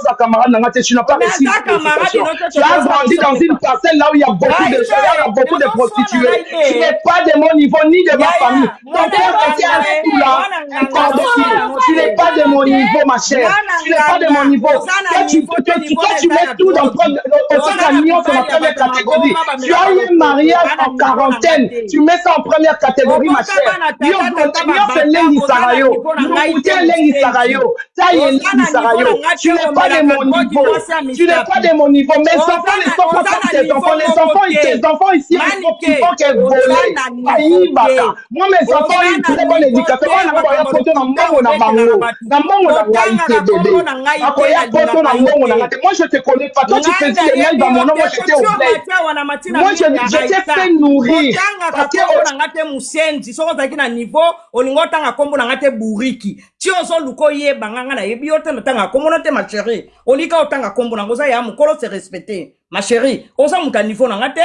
oza camarade na nga te. Tu n'as pas reçu Naza camarade Tu no te, as grandi dans une parcelle là où il y a beaucoup de gens, il y a beaucoup de prostituées. Tu n'es pas de mon niveau ni de ma famille. Ton père était un soula, un cordonnier. Tu n'es pas de mon niveau, ma chère. Tu n'es pas de mon niveau. Toi, tu, toi, tu, toi, tu mets tout dans dans la première catégorie. Tu as eu un mariage en quarantaine. Tu mets ça en première catégorie, ma chère. Yo, nyonso elengisaka yo. Lokuta elengisaka yo. Taille elengisaka yo. Tu n'es pas de mon niveau. Tu n'es pas de mon niveau. Mes enfants ne sont pas comme tes enfants. Les enfants, tes enfants ici, ils font que voler. Bayibaka. Moi, mes enfants ont une très bonne éducation. Moi, nakoya poto na mbongo na bango. Na mbongo na ngai te, bébé. Nakoya poto na mbongo na ngai te. Moi, je te connais pas. Toi, tu faisais des lives à mon nom. Moi, j'étais au bled. Moi, je t'ai fait nourrir. Otangaka Parce que kombo na nga te, musenzi. Soki ozalaki na niveau, olingi otanga kombo na nga te, buriki. Ti ozoluka oyeba nga, nga nayebi yo te. Natangaka kombo na te, ma chérie. Olika otanga kombo na nga, oza ya mokolo, se respecte, ma chérie. Oza moto ya niveau na nga te.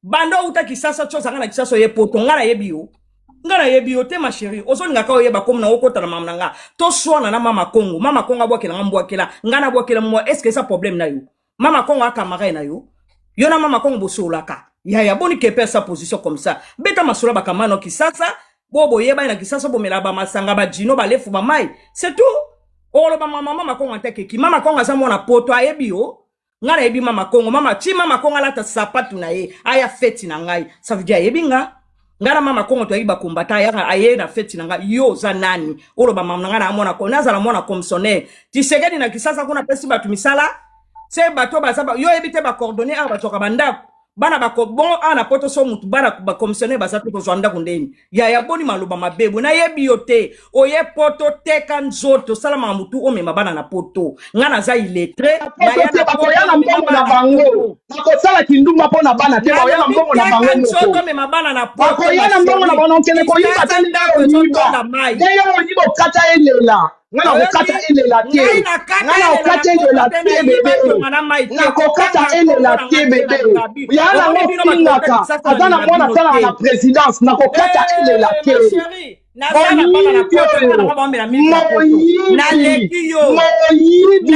Banda outa Kisasa ti ozanga na Kisasa, oye poto, nga nayebi yo, nga nayebi yo te, ma chérie. Ozolingaka oyeba kombo na okota na mama na nga, toswana na mama Kongo. Mama Kongo abwakela nga, mbwakela nga, nabwakela mwa. Est ce que eza problème na yo? Mama Kongo acamarade na yo, yo na mama Kongo bosololaka. Yaya, boni kepe sa position comme ça? Beta masolo bakamano Kisasa bo boyebani na Kisasa, bomela bamasanga, bajino, balefu, bamai, c'est tout. Oloba mama, mama Kongo antekeki. Mama Kongo aza mwana poto, ayebi yo. Nga nayebi mama Kongo. Mama ti mama Kongo alata sapatu na ye aya feti na ngai, ça veut dire ayebi nga. Nga na mama Kongo toyebi bakombata. Ayaka aye na feti na ngai. Yo oza nani oloba mama na ngai na mwana? Nazala mwana commissionnaire Tisekedi na Kisasa kuna, apesi bato misala se bato baza yo oyebi te. Bacordonnier awa bazwaka bandako, bana bako bon awa na poto. So mutu bana bacommissionnaire baza te, kozwa ndako ndeni? Yaya, boni maloba mabe boye? Nayebi yo te. Oye poto, teka nzoto, osalamaka motu, omema bana na poto. Nga naza illettré. Poto te, bakoya na mbongo na bango. Bakosala kindumba mpo na bana te, bakoya na mbongo na bango moko. Omema bana na poto. Bakoya na mbongo na bango. Okende koyiba te. Ndenge oyiba, ndenge oyiba, okata elela. Nga na kokata elela te, nga na kokata elela te, bébé. Nakokata elela te, bébé. Ya nango ofingaka aza na mwana asalaka na présidence. Nakokata elela te. Moyibi oyo, moyibi, moyibi,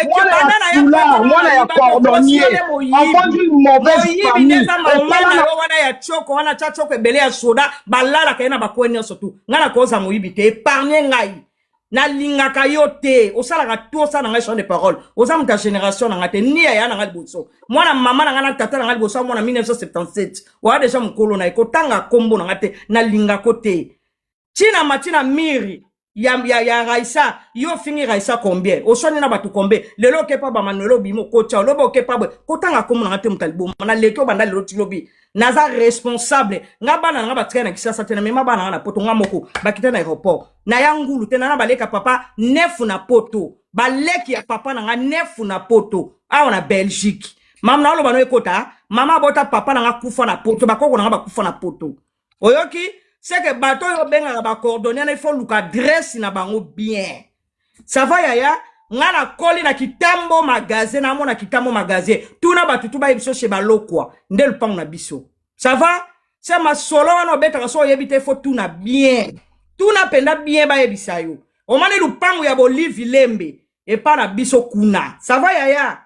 mwana ya foulard, mwana ya cordonnier, enfant d'une mauvaise famille. Mama na yo wana ya tioko wana, tia tioko ebele ya soda, balalaka ye na bakwe nyonso tu. Ngai nakoza moyibi te, épargne ngai. Nalingaka yo te. Osalaka tu, osala na ngai champ de parole. Oza moto ya génération na ngai te, ni yaya na ngai liboso, mwana mama na ngai na tata na ngai liboso, mwana 1977. Oya déjà mokolo na ye. Kotanga nkombo na ngai te, nalingako te. Ntina matina miri ya Raisa, yo ofingi Raisa combien? Oswani na bato combien? Lelo okepa bamanuel, obima, okotya, olobi okepa boye. Kotanga nkombo na ngai te, moto aliboma. Naleki obanda lelo ti lobi, naza responsable. Nga bana na nga batikali na Kisasa te. Namema bana nga na poto nga moko, bakita na aéroport. Naya ngulu te, nana baleka papa nefu na poto, baleki ya papa na nga nefu na poto awa na Belgique. Mama na oloba no ekota, mama abota papa na nga kufa na poto, bakoko na nga bakufa na poto. Oyoki seke bato oyo obengaka bacordonnier na, ifo luka adresse na bango bien. Ça va, yaya? Nga nakoli na Kitambo Magasin, namona Kitambo Magasin. Tuna bato tu bayebi biso chez balokwa nde lupango na biso. Ça va? Se masolo wana obetaka so oyebi te, fo tuna bien, tuna mpenza bien, bayebisa yo. Omoni lupango ya Bolivi Lembe epa na biso kuna. Ça va, yaya?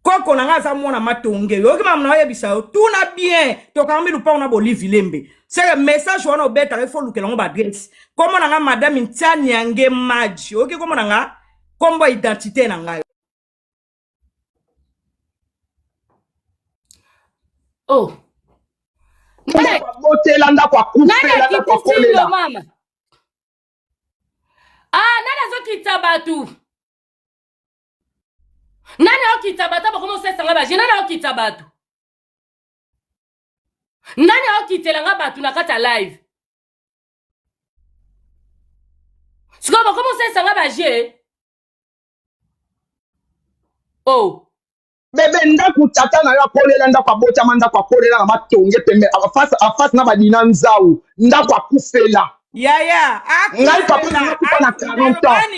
Koko na nga aza mwana matonge. Yoki mama na oyebisa yo, tuna bien. Tokangami lupango na Bolivi Lembe. Seke message wana obetaka, ifo olukela yango baadresse. Kombo na nga madame Ntiani Yange Maji. Oyoki? Kombo na nga, kombo ya identité na ngai. Oh. Ndako abotela, ndako akufela, ndako akolela. Mama. Ah, nani azokita bato? Nani aokita bato? Bakoma osesanga baje. Nani aokita bato? Nani aokitela nga bato na kati ya live? Sikoyo bakoma osesanga baje. Oh. Bébé, ndako tata na yo akolela, ndako abotama, ndako akolela na matonge pembe, afase na badina nzau, ndako akufela. Yaya. Ngai papa na akufa na 40 ans.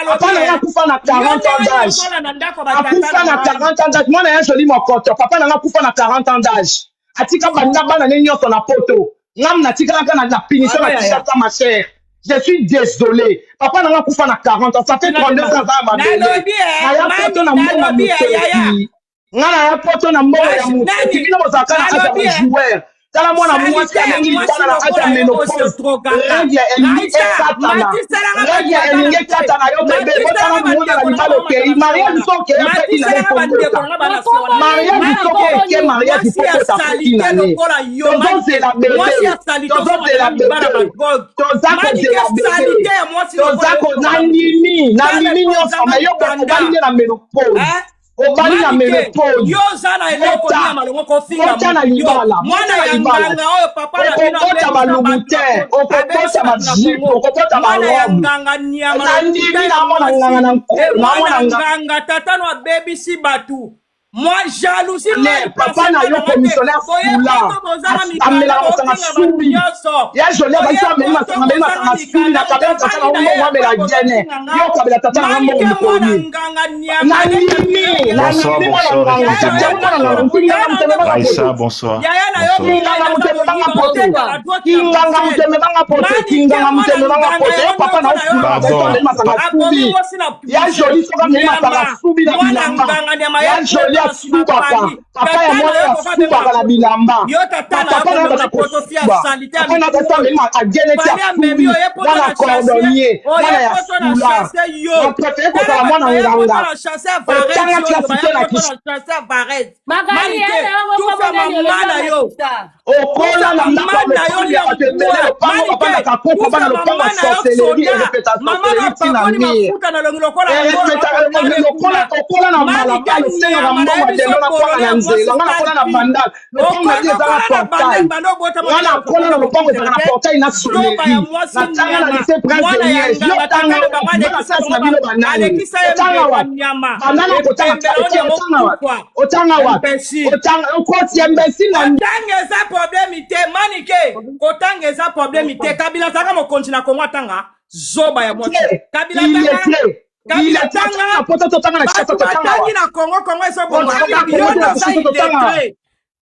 Papa na nga akufa na 40 ans d'âge, akufa na 40 ans d'âge. Mwana ya Joli Mokoto, papa na nga akufa na 40 ans d'âge, atika banda bana ne nyonso na poto. Ngam natikalaka na punition na Kinshasa, ma chère. Je suis désolé. Papa na nga kufa na 40 ans, ça fait 32 ans aza ya mabele. Nalobi eh, Naya poto na mami, mbongo ya nalobi eh, yaya. motoki. Nga naya poto na mbongo ya Mwasi- motoki. nani? Bino bozalaka na age ya Nalobi, eh. bajoueur. Tala mwana Salite mwasi ya abengi mwasi libala na age ya lokola yo ménopause. ozodrogaka. Règle elingi Raisa, ekatana. matisalanga Règle bandeko elingi na ekatana yo bebe. matisalanga Botala mwana na bandeko na libala okei. Mariage so okei mpe ina matisalanga bandeko ekobota. na nga bana se wana. Mariage Manike, soko oke mariage mwasi ya ifo kota mpe salite ina ne. lokola yo Tozozela Manike, mwasi bebe. ya salite Tozozela ozomata libala bebe. badrogue. Toza Manike, kozela bebe. salite ya mwasi Toza lokola yo ko ozomata nandimi Tala nandimi nyonso ozanga me yo mikanda. obali nde na ménopause. Eh? Obali na Manike, ménopause. yo oza na eloko Bota. nini ya malongo kofinga Bota na motu yo libala. mwana Bota na ya libala. nganga oyo papa na bino Okobota abebisa balubute, bato na okobota abebisa bato na bajipe, Kongo okobota mwana ya barobe. nganga nyama Nandimi lokuta ya na mwana nganga mwasi na e nko, na mwana mwana nganga. nganga tata no abebisi bato mwa jalousie Ne, mal papa place na epa yo na nga te commissionnaire boye fula poto bozanga mikanda amelaka masanga bofinga bato subi nyonso ya joli boye azalaki ameli poto masanga ameli bozanga masanga subi mikanda na kabela moto tata na avandi na ye mbongo apres amela gene bozofinga nga yo kabela tata na nga mbongo Manike mwana mokoni nganga nyama nandimi Bonsoir, nandimi mwana bonsoir, nganga yaya na excusez-moi, yo mwana bonsoir. nganga nkinganga moto ememanga Raissa, poto bonsoir. yaya na yo Bonsoir. kinganga moto ememanga poto otekaka drogue na kinganga moto Bruxelles ememanga poto Manike kinganga moto mwana ememanga nganga poto yo yango papa na nyonso na yo ofula azalaki Pardon. ameli masanga abomi subi mwasi na ya Bruxelles joli soki ameli masanga nyama subi na mwana bilamba nganga nyama ya ye joli poto na nsima asubaka pali papa ya tata na mwana yo oyo koka bema asubaka na na poto bilamba yo tata na yo papa na yo komema bana na poto fi ya kosuba salite ya papa na mitu tata oyo ameli ageneti fali amemi asubi oye poto mwana na chasse cordonnier mwana oye ya poto na sula chasse yo na préféré tala kozala bato mwana baye poto nganga na chasse ya varese otanga oyo classe baya te na poto kisi na chasse ya varese Magali, Manike yaya yango tufa kombo nani mama na olobi yo amatisa. okola kufa na ndako mama ya na yo lopango ya bato ebele liambwa lopango Manike bafandaka koko kufa bana lopango mama ya na yo sorcellerie soda erepeta mama na sorcellerie ntina apakoli mire mafuta na longi lokola ngolo erepetaka akotale lokola kuna okola na Manike balabala osengaka nyama mbongo nayebi dendo so nakwanga bolole na ya mwasi nzela nga nakola na salfi bandal lopango na bi eza na okola na portail bandal banda obotama nga okende nakola na kokota lopango ezalaka kokutela na te portail na zoba ya sonnerie mwasi natanga na nyama lycée prince de mwana ya liège yo nganga tata tanga na bango wapi bana alekisa classe na bango bino banani alekisa ye otanga mbeka wapi nyama banda na kotanga epembela oyo yango otanga wapi kufa otanga wapi imbécile otanga okoti imbécile na kotanga eza problème te Manike kotanga eza problème te Kabila azalaka mokonzi na Kongo atanga zoba ya mwasi Kabila atanga illettré Kabila illettré atanga otanga na poto totanga na bato Kinshasa totanga batangi wapi na Kongo Kongo ezobonga otanga na yo Kongo te nde na oza Kinshasa totanga wapi illettré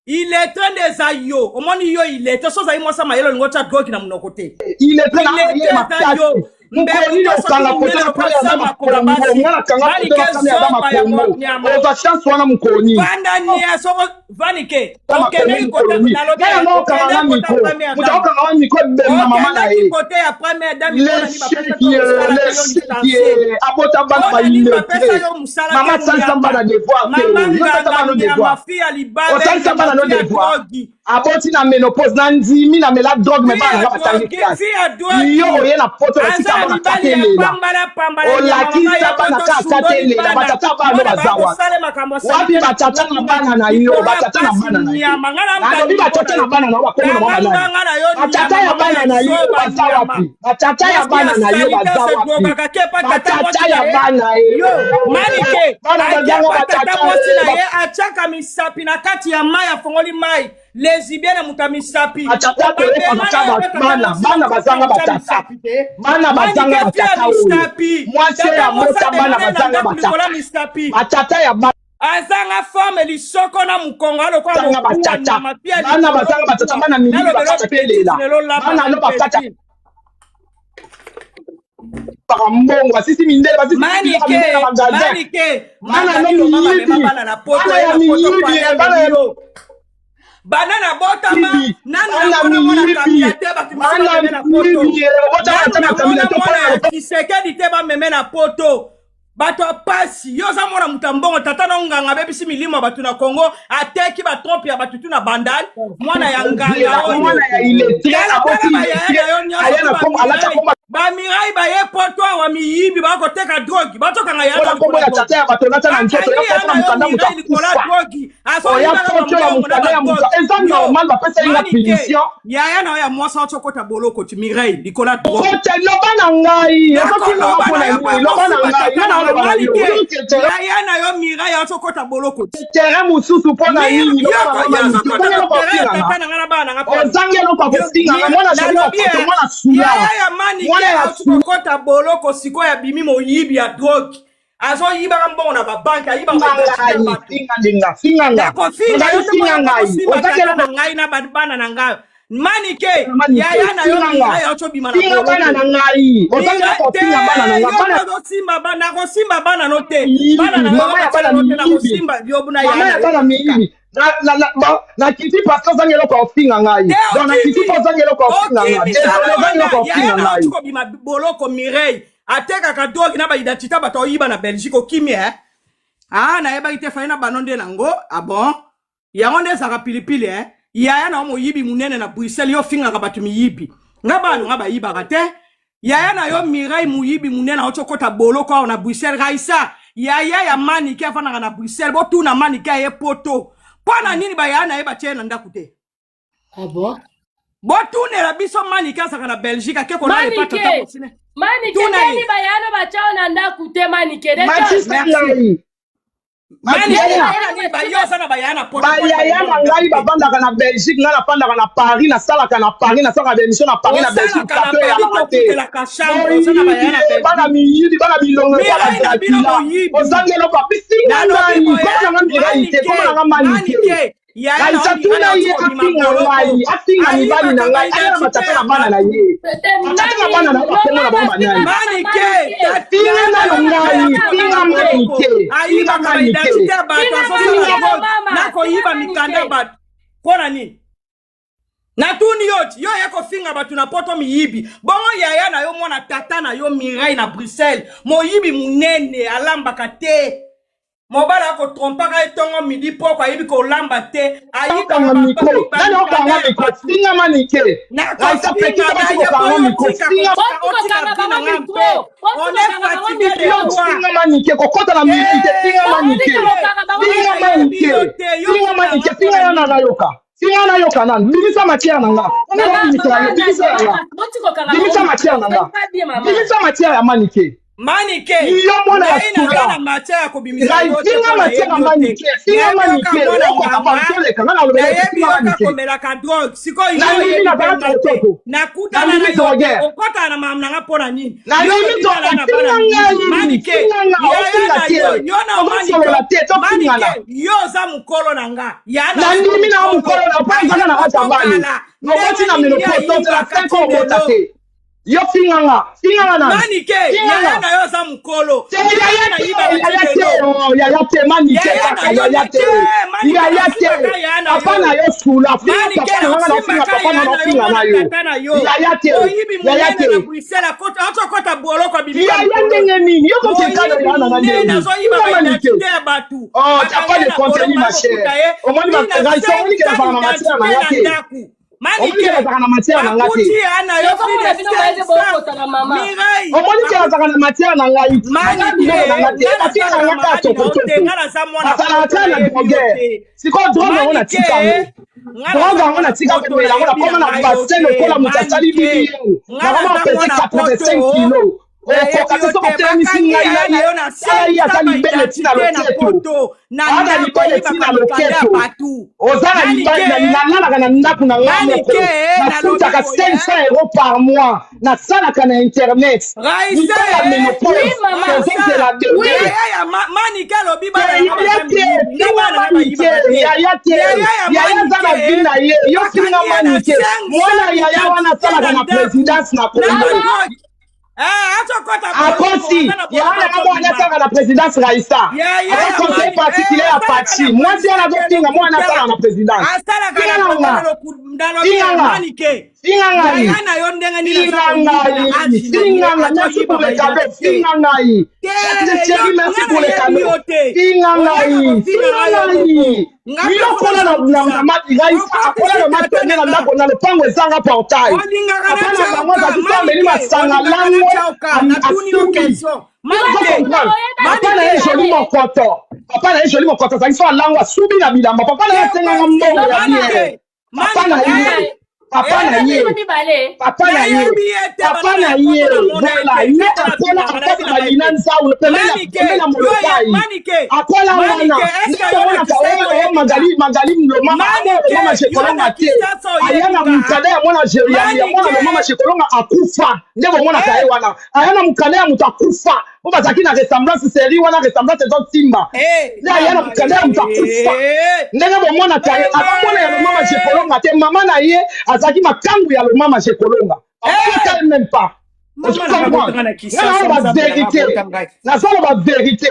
illettré nde eza yo omoni yo illettré so ozali mwasi ya mayele olingi otya drogue na monoko te illettré na ye illettré eza makasi yo mokolo nini mbebo te soki okanga foto monene na lokola kala ya sa dama makolo kongo basi nga nakanga foto Manike na kala ya dama zoba ya kongo nyama ozwa chance wana mokolo nini vanda nia soko vanike dama kongo okendeki mokolo kota nini nalobi nga yango okanga okendeki nga kota micro première moto dame akokanga nga micro ebemba mama na okendaki ye kote ya première dame mpona nini l'échec bapesaki yo mosala te yo l'échec licencié abota bana mpona nini bapesa baillettré yo mosala mama te asalisa muyaka bana devoir te mama yo salisa nganga bana no nyama devoir fi ya libabe osalisa nyama bana no fi ya devoir drogue aboti na ménopause na ndimi na mela drogue me fi bana ya nga batangi drogue classe fi ya drogue yo oye na poto aza olakisa na bana mibali ya katelela pambala pambala nyama mama olakisa ya bana poto kaka sundoli katelela bana batata bana no mwana baza wapi bakosala makambo ya wapi salite na batata kongo na kuna bana na yo likolo ya batata na pasi bana na yo nyama nga na muta nalobi niveau batata na na yo bana na yo bakombo na bango kanga banani mbanga na yo batata nyama ya mama bana ya na yo zoba baza nyama wapi batata ya mwasi ya bana na yo salite baza wapi osedrogaka ke pa tata batata mwasi na ya ye bana ye yo Manike bana bazanga akepa tata batata mwasi na ye atiaka misapi na kati ya mai afongoli mai lesbienne ya moto ya misapi batata obabema toyokaka na yo mpe kaka tata bana mwasi bana na bazanga kotia batata misapi te bana bazanga Manike fi ya batata oyo misapi mwasi oyo tata mwasi abota bana abengana ye na bazanga ndako likolo batata ya misapi batata ya bana azanga forme lisoko na mokongo alokola bazanga mokuwa batata nyama fi ya bana likolo bazanga batata mokuwa bana miyibi nalobelo bakata betise kelela lelo lapa bana no bakata imbécile baka mbongo basisi mindele basisi biloko Manike mindele na magasin Manike bana Magali no loba bamema miyibi bana na poto bana ye ya na poto miyibi fali bana ya amemi yo banda na botama miyibi nanu bana namona mwana miyibi Kabila te bato mosusu bana bameme na poto miyibi obotaka nanu ata na Kabila namona te mwana mpona ya Tshisekedi te bameme na poto bato ya pasi yo oza mwana moto ya mbongo tata na nganga abebisi milimo ya bato na Kongo ateki batrompe ya bato tu na Bandal mwana ya nganga oyo mwana ya illettré tala tala aboti bayaya illettré na yo nyonso aya tu na kombo alata bamirai kombo bamirai baye poto awa miyibi bakoteka drogue batokanga ya ola na kombo likolo ya ya tata drogue ya bato olata na nzoto bakangi ya ya poto na na yo mokanda moto mirai likolo ya akufa drogue oya azoyibaka poto ya bambongo na mokanda ya moto badrogue eza yo normal bapesa ye nga Manike punition yaya na yo ya mwasi auti okota boloko ti mirai likolo ya drogue kote loba na ngai ozotinanga nakoloba mpo na na yo mpo nini loba na ekosimba ngai tata nga na nga naoloba na yo Manike ozokete yaya na yo mirai auti okota boloko ti terrain mosusu mpo na nini loba na yo nga manike ozokota ozangi na eloko terrain ya ofinganga tata na nga na bana na nga mpona ozangi eloko ya yo kofinganga mwana joli nalobi mokoto e mwana sula yaya ya Manike mwana ya auti sula kokota boloko sikoyo abimi moyibi ya drogue azoyibaka mbongo na babanke ayibaka finga baidentité ya ngai bato finga ndenga finga nga nakofinga ngai yo te finga mpo ngai okosimba ozangi tata eloko na ngai na bana na ngai Manike, Manike, yaya na yo finga nga. Mireille azobima na Finga bana boloko. na ngai. Ozangi Mireille kofinga bana na te, nga. yo Bana ozosimba bana, nakosimba bana no te. miyibi. Bana na yo Mama ya batia bana no te, miyibi. nakosimba yo na Mama yaya ya na yo bana tika. miyibi. Nakiti parce que ozangi eloko ya kofinga ngai. Te Donc nakiti okimi, mpo ozangi eloko ya kofinga nga. okimi, Désolé, zala ozangi wana, eloko ya yaya kofinga na yo ngai. tikobima boloko Mireille atekaka drogue na baidentité bato oyiba na Belgique, okimi eh? Ah, nayebaki te fai na bano nde nango. Ah bon, yango nde ezalaka pilipili eh? Yaya na yo moyibi monene na Bruxelles, yo ofingaka bato miyibi, nga bana nga bayibaka te. Yaya na yo Mireille moyibi monene auti okota boloko awa na Bruxelles. Raisa, yaya ya Manike afandaka na Bruxelles, botuna Manike aye poto mpo na nini bayaya na ye batie ye na ndako te. Ah bon? Botunela biso Manike azalaka na Belgique, ake kolala epa tata Manike, mosine. Manike, Tuna ye. ndeni bayano batya na ndako te, Manike. Matisa Merci. ngai. Manike, Yaya. mpona nini bayo oza na bayaya na poto? Bayaya na ngai bavandaka na Belgique, ngai nafandaka na Paris, nasalaka na Paris, nasalaka baémission na Paris, na Belgique. Osalaka na Plateau Paris, eyalaka te. tokutelaka chambre, oza na bayaya na Moyibi, bana Belgique. miyibi, bana bilongo epa Mireille na bino badrakula. moyibi. Ozangi eloko abisinga Nalobi ngai. boye, Koma nanga Mireille te, koma nanga Manike, Manike. Manike, yaya na Raisa, yo Mireille tuna auti ye kobima afinga boloko, ngai, afinga mibali na ayibaka ngai, aya na baidentité matata ya na bana na bato. ye, matata na bana na ye, bakombo na bango banani? Manike, Finga yaya na nano yo ngai, Mireille auti finga kobima boloko, Manike, finga ayibaka Manike. baidentité ya bato, azosala Finga drogue nakoyiba mikanda ya bato mpo na nini? Natuni yo ti yo oye kofinga bato na poto miyibi bongo, yaya na yo mwana tata na yo Mireille na Bruxelles moyibi monene, alambaka te, mobali akotrompaka ye ntongo, midi, poko, ayebi kolamba te, ayibaka Okanga micro, nani bamikanda okanga ya micro? bato. Finga Manike. Raisa, pekisa basi kokanga micro. Finga. Otika vi na nga mpe, on est fatigué de Yo, toi. finga Manike, kokota na miki te. Finga Manike, finga Manike, finga Manike, finga ya na nayoka, finga nayoka nani. Bimisa matière na nga, nga bimisa yo, bimisa ya nga, bimisa matière na nga, bimisa matière ya Manike. Manike, Yo mwana ya ngai naza sula. na matière ya kobimisa Ngai yo te, finga mpo matière ya nayebi yo te. Manike, finga Nayebi yoka Manike. mwana Okoka nganga, pantoleka nga nalobela ete nayebi finga yoka Manike. komelaka drogue. Sikoyo yo Nandimi oyebi nazala mpe nga te, totoko. nakutana na Nandimi yo te, drogueur. okɔtaka na makambo na nga mpo na nini? Yo Nandimi oyebi nalala na bana finga miyibi. ngai. Manike, Finga nga. yaya Ofinga na te. yo, yo na Ozosolola te, tofingana. Manike, yo oza mokolo na nga, ya na Nandimi na mokolo na po ezanga na kati ya bali nokoti na menopause, tozela 5 ans obota te. Yo finga nga, finga nga nani? Manike, Finga yaya nga. na yo oza mokolo. Te, yaya na te, yiba yaya te, lelo. oh, yaya te, Manike Yaya kaka na yo yaya te. te, Manike, Yaya te. nasimbaka yaya na Papa yo. na yo sula, finga Manike, papa na nga, na ofinga nasimbaka papa na yaya na na yo, ofinga na mwana yo. tata na yo. Yaya te. Oyibi Yaya monene te. na Bruxelles, akota boloko, abimi Yaya likolo. ndenge nini yo kokekana Moyibi yaya na nga monene ndenge azoyiba nini? Manike. baidentité ya bato. Oh, t'as pas Bakange de na contenu, boloko, ma chère. bakokuta ye Omoni tina Raisa, omoni ke nazalaka na matière na nga 500 te. identité na ndako. Omoni ke Manike, nazalaka na matière na nga te. bakuti ya na yo Yokomona plus de bino baye bokotana 500 mama. Mireille. Omoni ke nazalaka na matière na ngai te. Manike, Biloko na nga te. nga Bafinga naza nga kaka camarade na yo te, tokotoko. nga naza mwana Nazalaka poto, kaka na nayebi yo drogueur. te. Sikoyo drogue yango Manike, natika yango, nga drogue naza yango mwana natika poto, komela yango, nayebi nakoma na na ngai yo bassin te. lokola moto asali Manike, bibi. nga Nakoma naza pese mwana 85 poto, kilo, nayebi okoka te yo soki te. otelemisi Bakangi ngai yaya na na yo na tala ye aza 500 libele ntina baidentité na loketo poto na aza ndako, libele ayibaka ntina mikanda ya loketo. bato. Oza na Manike, nalalaka na ndako na nga moko. Manike, nalobi Nafutaka boye 500 euros par mois, nasalaka na internet. Raisa, Libala ménopause. Oui, maman. Tozozela Oui. bebe. Yaya ya Manike alobi bana na nga Yaya baza te. miyibi, nga Finga bana na Manike. bayibaka te. Yaya te. Yaya ya Yaya aza na Manike vi na ye. Yo finga bakangi ye na Manike. Mwana 500 yaya wana identité asalaka na na ndako présidence na na Congo. badrogue. Azokɔta boloko, Akosi. aza na Yaya boloko, nanga mwana azobima. asalaka na présidence, Raisa. Yaya Aza ya conseiller Manike particulier ya asalaka Parti. na Mwasi wana présidence azofinga mwana lokuta. asalaka na présidence. Asalaka Finga na na nga. nalobi Finga nga. Manike, Finga ngai. yaya na yo ndenge nini Finga aza koyiba na ngai. age na ye, Finga nga. Merci azoyiba pour les cadeaux. baidentité Finga ngai. te. Chéri, Yo merci nga pour les nayebi cadeaux. yo te, Finga oyaka ngai. kofinga Finga ngai yo moko. ngai. Nga mpe Yo fo kola na nazongisa Raisa akola na okotisi tata matone na na nga. ndako na lopango ezanga portail. Olingaka na Papa na bango tioka azalaki so ameli Manike, masanga olingaka na langwe tioka, natuni yo asubi. question. Ozo Manike, comprendre? Papa na ye Manike, Joli Mokoto, papa na ye Joli Mokoto azalaki so alangwa, asubi na bilamba. Papa na ye asenganga mbongo ya biere. Manike, Papa na Manike, ye, papa na ye, mibale. Papa na ye, nayebi ye te, papa bana na na ye poto namona voilà ye te, ye tika akola nafingaka, akota nayebi na ngai balina te. nzau pembeni Manike, pembeni ya yo Molokai. ngai. Manike Akola wana. Manike, est-ce que Ndenge yo na omonaka Kisasa oyo oyebi nga? Magali Magali Lomama Manike, Lomama yo Shekolonga na te. Kisasa Aya oyebi na nga? mokanda ya mwana ya mwana Manike. Lomama Shekolonga akufa. Nde bomonaka ye Eh. wana. Aya na mokanda ya moto akufa. Po bazalaki na ressemblance série wana ressemblance ezosimba. Eh, Nde aya na mama, mokanda ya moto akufa. eh. Ndenge bomonaka ye aza mwana ya Lomama Shekolonga te. Mama na ye azalaki makangu ya Lomama Shekolonga. Amonaka ye même pas. Mama Ozo na nga comprendre? botanga na Nga Kisasa, nazoloba Nzambe na nga vérité. bota ngai. Nazoloba vérité.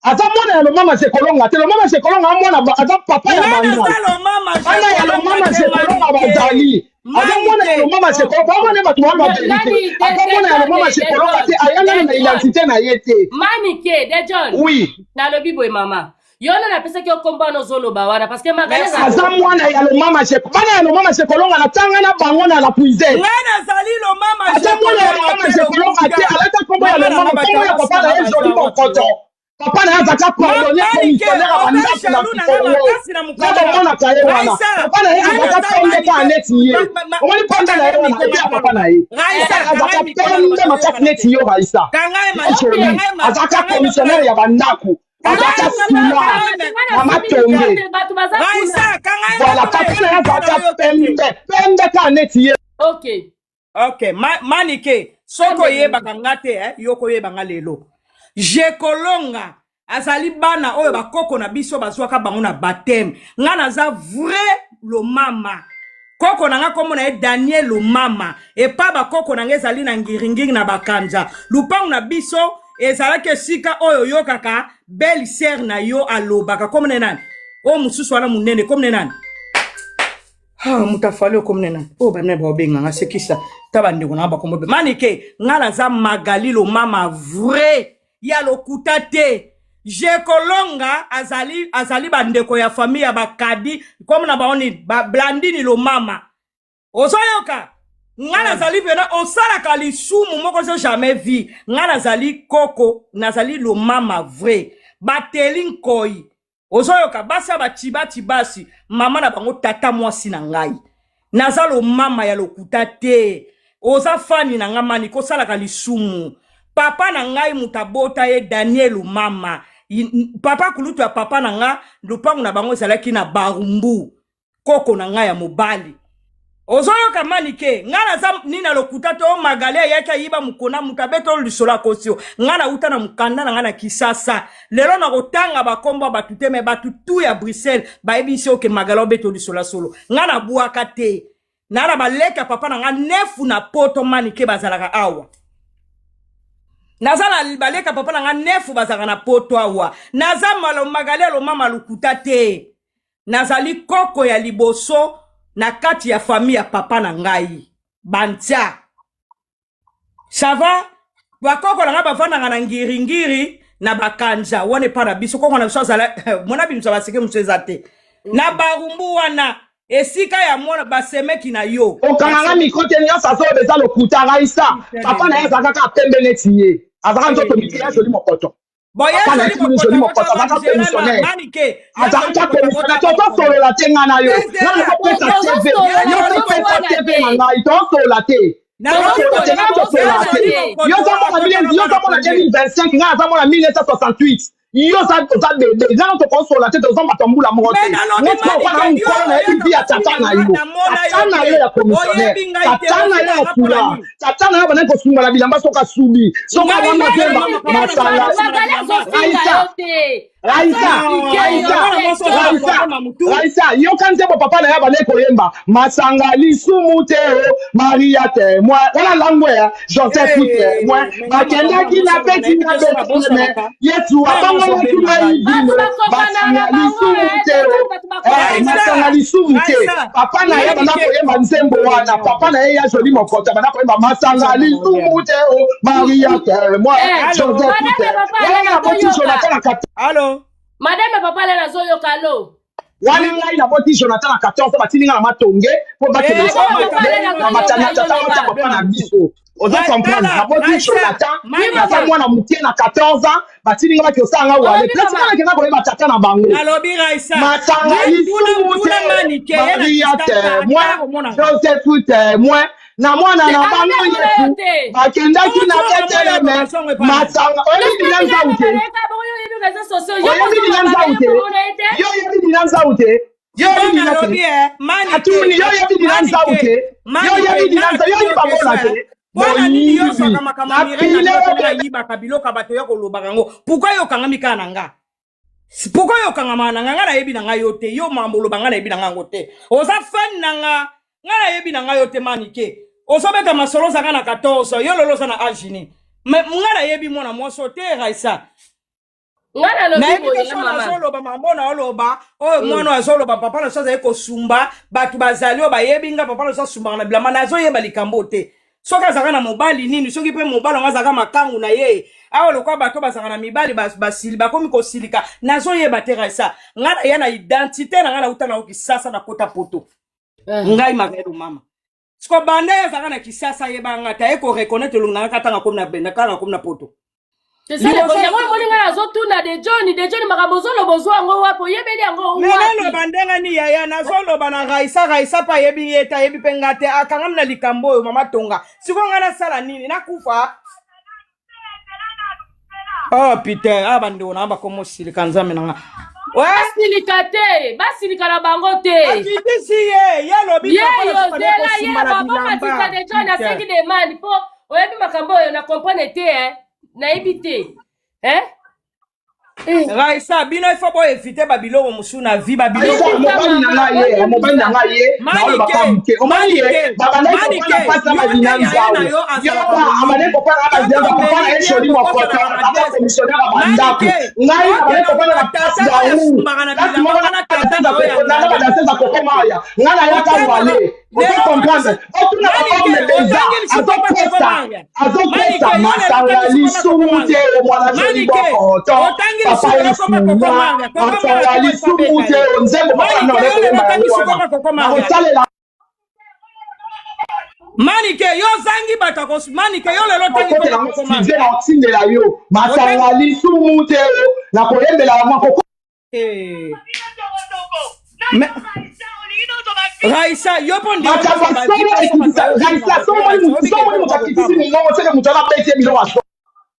Aza mwana ya Lomama Shekolonga te. Lomama Shekolonga mwana aza papa ya Nga Bandal. naza Lomama Bana ya Shekolonga Lomama te, Shekolonga Manike. bazali. Aza mwana ya Manike. Lomama Shekolonga. Bamona bato baloba Nani, vérité. Aza mwana ya Lomama Shekolonga te. Aya nano na identité na ye te. Manike de John. Oui. Nalobi boye mama. Yo na napesaki yo kombo wana ozoloba wana parce que Magali Merci. Aza mwana ya Lomama Shekolonga. Bana ya Lomama Shekolonga natanga na bango na la puisette. Nga nazali Lomama Aza mwana ya Shekolonga Lomama te, Shekolonga te. lokuta. Alata kombo ya Mama na Lomama. nga Kombo ya batanga papa na ye nsima Joli baza Mokoto. Papa na ye azalaka cordonnier Manike, commissionnaire ya oza bandako na jaloux na nga Kongo. makasi na Nde mokanda. bomonaka ye wana. Raisa, Papa na ye nga azalaka naza pembe kaka Manike. neti ye. Omoni pembe na ye wana epe ya papa na ye. Raisa, Azalaka kanga ye mikolo pembe na makasi bato neti yo Raisa. Kanga ye Ye Joli. kanga ye Azalaka kanga ye commissionnaire ya bandako. Azalaka sula. Mama Tonge. Bato baza kuna. Raisa, kanga ye Voilà, mikolo papa na ye na azalaka yo te. pembe. Pembe kaka neti ye. Ok. Ok, Manike, soki oyebaka nga te, eh, yo koyeba nga lelo. Jekolonga azali bana oyo bakoko na biso bazwaka bango na baptême. Nga naza vrai Lomama. Koko na nga kombo na ye Daniel Lomama. Epa bakoko na nga ezali na ngiringiri na Bakanja. Lupangu na biso ezalaki esika oyo oyokaka belle sœur na yo alobaka kombo na ye nani? Oyo mosusu wana monene kombo na ye nani? Ah, moto afali okomi nena oyo banani baobenga nga sekisa ta bandeko na nga bakombo be Manike, nga naza Magali Lomama vrai ya lokuta te. Jekolonga azali azali bandeko ya famille ya bakadi komo na bango nini ba Blandini Lomama. Ozoyoka nga nazali pena osalaka lisumu moko zo jamais vu. Nga nazali koko, nazali Lomama vrai bateli nkoi. Ozoyoka basi ya bachibati basi mama na bango tata mwasi na ngai. Naza Lomama ya lokuta te. Oza fani na nga mani kosalaka lisumu. Papa na ngai moto abota ye Daniel Lomama. Papa kulutu ya papa na nga lupangu na bango ezalaki na Barumbu. Koko na ngai ya mobali. Ozoyoka Manike, nga naza nini na lokuta te. O Magali ayaki ayiba mokona moto abeta oyo lisolo akosi yo. Nga nauta na mokanda na nga na Kisasa. Lelo nakotanga bakombo ya bato te, me bato tu ya Bruxelles bayebisi yo ke Magali obeta oyo lisolo ya solo. Nga nabwaka te. Na na baleka papa na nga nefu na poto Manike bazalaka awa. Naza na baleka papa na nga nefu bazalaka na poto awa. Naza malo Magali alomama lokuta te. Nazali koko ya liboso na kati ya famille ya papa na ngai. Bantia. Ça va? Bakoko na ngai bavandaka na ngiringiri na bakanja wana epa na biso. Koko na biso azala mona bimisa baseke mosusu eza te. Na Barumbu wana esika ya mwana basemeki na yo. Okanganga micro te nyonso azoloba eza lokuta Raisa. Papa na ye azalaka kaka pembe neti ye. Azalaka nzoto mike ya Joli Mokoto. Bon, ye Papa na Joli ye Joli Mokoto Mokoto azalaka abota Nzela na commissionnaire. Manike. Ye Azalaka Joli Mokoto commissionnaire. abota Tozosolola te nga na yo. Nzela. Nga nazopesa TV. Tozosolola, Yo ozopesa tozosolola TV na te. ngai. Tozosolola te. Tozosolola te. Nga tozosolola te. Yo ozomona mille, yo ozomona 2025, nga nazomona 1968. Yo oza bebe. Nga na tokosola te, toza bato ya mbula moko Me te. nalobi Nga sikoyo Manike, na yo mokolo nayebi oyaka vi ya tata kofinga na nga, yo. namona Tata yo na te. yo ya commissionnaire. Oyebi ngai te, Tata na yo ofinga ya nga mpona sula. nini? Tata na yo bandaki kosungola bilamba soki asubi. Soki Ngai abanda ngai zemba mama papa na masanga. ngai na Magali bilamba. azofinga Raisa, yo te. Raisa, Azoexplike yo Raisa, Mwana mwasi oza na Raisa, problème ya mutu. Raisa, yoka nzembo papa na ye abandaki koyemba masanga lisumu te o Maria témoin wana langwe ya Joseph témoin Eh, me nga makambo bakendaki yango na solo feti nayebi na te so Bethleheme nabosanaka. Yesu Ngai abongolaki nazobenga mai ngai. vino Bato bakokana na masanga bango lisumu eh, te o John, bato bakokana Raisa, masanga lisumu te. Raisa, Papa na ye abanda Manike. koyemba nzembo wana. Papa na ye ya Joli Mokoto abanda koyemba masanga lisumu te o Maria témoin Eh, Allo, Joseph Madame témoin papa wana Alain naboti azoyoka. Jonathan na 14 allo. Madame papa Alain azoyoka alo. Wana Oui. ngai naboti Jonathan na 14 batindi nga na matonge mpo bakende Eh, kosala oyo Madame papa matonge Alain na azoyoka batana yo tata ota loba. papa na biso. Ozo comprendre? Tala, Naboti Raisa, Jonathan, Oui naza mama. mwana moke na 14 ans, batindi nga baki osala nga wale Olobi place nga mama. nakenda koyeba tata na bango. Nalobi Raisa, Masanga tuna lisumu tuna te Manike ye na Maria Kisasa témoin atikala komona nga. Joseph témoin na mwana Te na alobi bango amona yo Yesu te. bakendaki na Otuna na moyo Beteleme aloba songo epa nani? masanga oyebi Kasi bina tika nzau te. baleka bongo yo oyebi réseaux Nina mabele Nzau te? komona ye te. Yo oyebi Nina Nzau te? Yo oyebi Nina te? Nalobi eh, Manike, Atuni, yo oyebi Nina Nzau Manike, te? Yo Manike, oyebi Nina nga Nzau, yo natuni oyebi yo Babola question te? eh. Mpona nini yo Moyibi. ozwaka makambo ya Na Mireille na pile biloko oyo ndenge ayibaka biloko ya bato ya kolobaka yango? Pourquoi yo okangami kaka na nga? Pourquoi yo okangamaka na nga? Nga nayebi na nga yo te. Yo makambo oloba nga nayebi na nga yango te. Oza fan na nga. Nga nayebi na nga yo te Manike. Ozobeta masolo ozalaka na 14, yo lelo oza na age nini? Mais nga nayebi mwana mwasi oyo te Raissa. Nga nalobi Nayebi boye te ya so mama. nazoloba makambo na oloba oyo mwana oyo azoloba papa na so azali kosumba bato bazali oyo bayebi nga papa na so asumbaka na bilamba nazoyeba likambo te soki azalaka na mobali nini soki mpe mobali yango azalaka makangu na ye awa lokola bato bazalaka na mibali basili bakomi kosilika nazoyeba te Raissa nga naya na identité na nga nauta na Kisasa nakota poto ngai Makelo mama siko banda ye azalaka na Kisasa ayeba nga te aye koreconnaitre elongi na nga kaka ntango akomi na benda kaka akomi na poto. C'est ça le Liboso yango omoni ngai nazotuna de John, de John, makambo ozoloba ozwa yango wapi, oyebeli yango Me wapi? naloba ndenge nini yaya? Nazoloba na Raisa, Raisa mpe ayebi ye te, ayebi mpe nga te, akangami na likambo oyo mama Tonga. Sikoyo nga nasala nini? Nakufa? Oh putain, ah bandeko na nga bakoma osilika, nzambe na nga. Ouais. Basilika te, basilika na bango te. Akitisi ye, ye alobi ye papa na yo so bande zela ye kosumba na babomatisa bilamba. de John Putain. asengi demande mpo oyebi makambo oyo na comprendre te eh. Nayebi te eh? Eh. Raisa, bino il faut boevite babiloko mosusu na vie, babiloko. Aïssa, mobali na ngai ye, mobali na ngai ye, naoloba moke. Omoni ye, babandaki kopana mpasi na badina Nzau. Yoka, abandaki kopana na badina Nzau, papa na ye Sholi Mokoto, aza commissionnaire ya bandako. Ngai nabandaki kopana na place Gaou. Place moko na badanseuse ya Koko Maya. Ngai nayaka wale. Ozo comprendre? Otuna bahomme déjà, azokosa, azokosa masanga lisumu te, mwana Joli Bokoto. Papa esunga, masanga lisumu te, nzembo papa na oyekoyemba yango wana. Nakosalela Manike, yo ozangi bato ya Manike, yo lelo otangi okotela yango studio na otindela yo masanga lisumu te, nakoyembela yango koko. Eh. Mais Raissa, yo mpo ndenge Makambo ya solo ekitisa Raissa, somoni moto akitisi mingongo seke moto wana abeti ye biloko ya solo.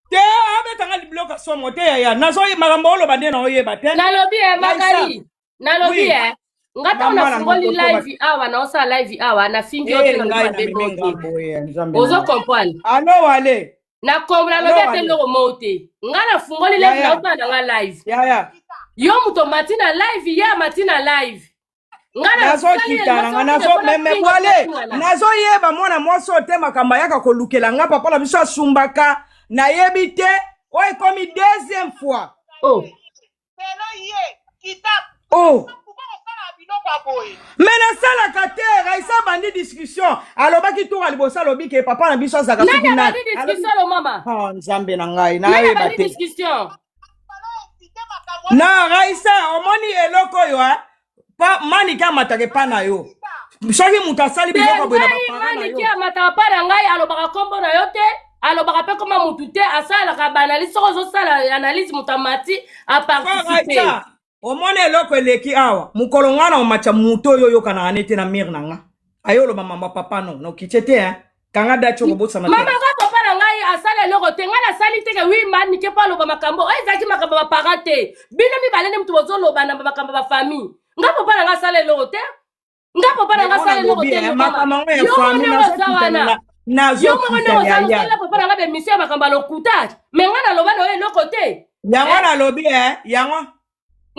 Te, abetanga biloko ya somo te yaya. Nazoye makambo oloba nde na oyeba te. Nalobi e Raissa. Makali, nalobi Oui. e nga ntango Mama na nafungoli nga kotoba. live awa, naosala live awa, nafingi yo te, Eh, nalobi ngai mabe namemi mo te. ngambo ye nzambe na Ozo nga. comprendre? Alo wale. Nalobi Alo ate wale. eloko moko te. Nga nafungoli live, Yaya. naosala na nga live. Yaya. Yo moto omati na live, ye amati na live, nga Nazokita na nga nazo meme wale, nazoyeba mwana mwasi oyo te, makambo ayaka kolukela nga papa na biso asumbaka nayebi te, oyo ekomi deuxième fois. Oh. Oh me nasalaka te. Raisa abandi discussion, alobaki tour ya liboso, alobi ke papa na biso azalaka Nani soki nani. abandi discussion lo mama? Oh, nzambe na ngai, Nani nayeba abandi te. discussion? Na Raisa, omoni eloko oyo eh? Pa Manike amataka epa na yo soki moto asali Te biloko boye na ngai baparent na yo. Maniki amataka mpa na ngai, alobaka nkombo na yo te, alobaka mpe koma mutu te, asalaka baanalyse. Soki ozosala analyse, moto amati Pa aparticipe. Raisa, omoni eloko eleki awa, mokolo ngai na omatya moto oyo oyokanaka nete na mire na nga, aye oloba mamba papa no nokitie te hein? Kanga dati okobosana te. Mama, nga papa na ngai asala eloko te, ngai nasali te ke wi Manike mpo aloba makambo oyo ezalaki makambo ya baparent te. Bino mibale nde moto bozoloba na makambo ya bafamille. Nga papa na ngai asala eloko te, nga papa na ngai Yango asala eloko nalobi te. eh, Mama, makambo yango ya yo moko famille ndenge oza nazokita wana, yo moko nazokita ndenge oza yaya. osala papa na ngai bemission ya makambo ya lokuta, me ngai naloba na yo eloko te. Yango Eh? nalobi eh, yango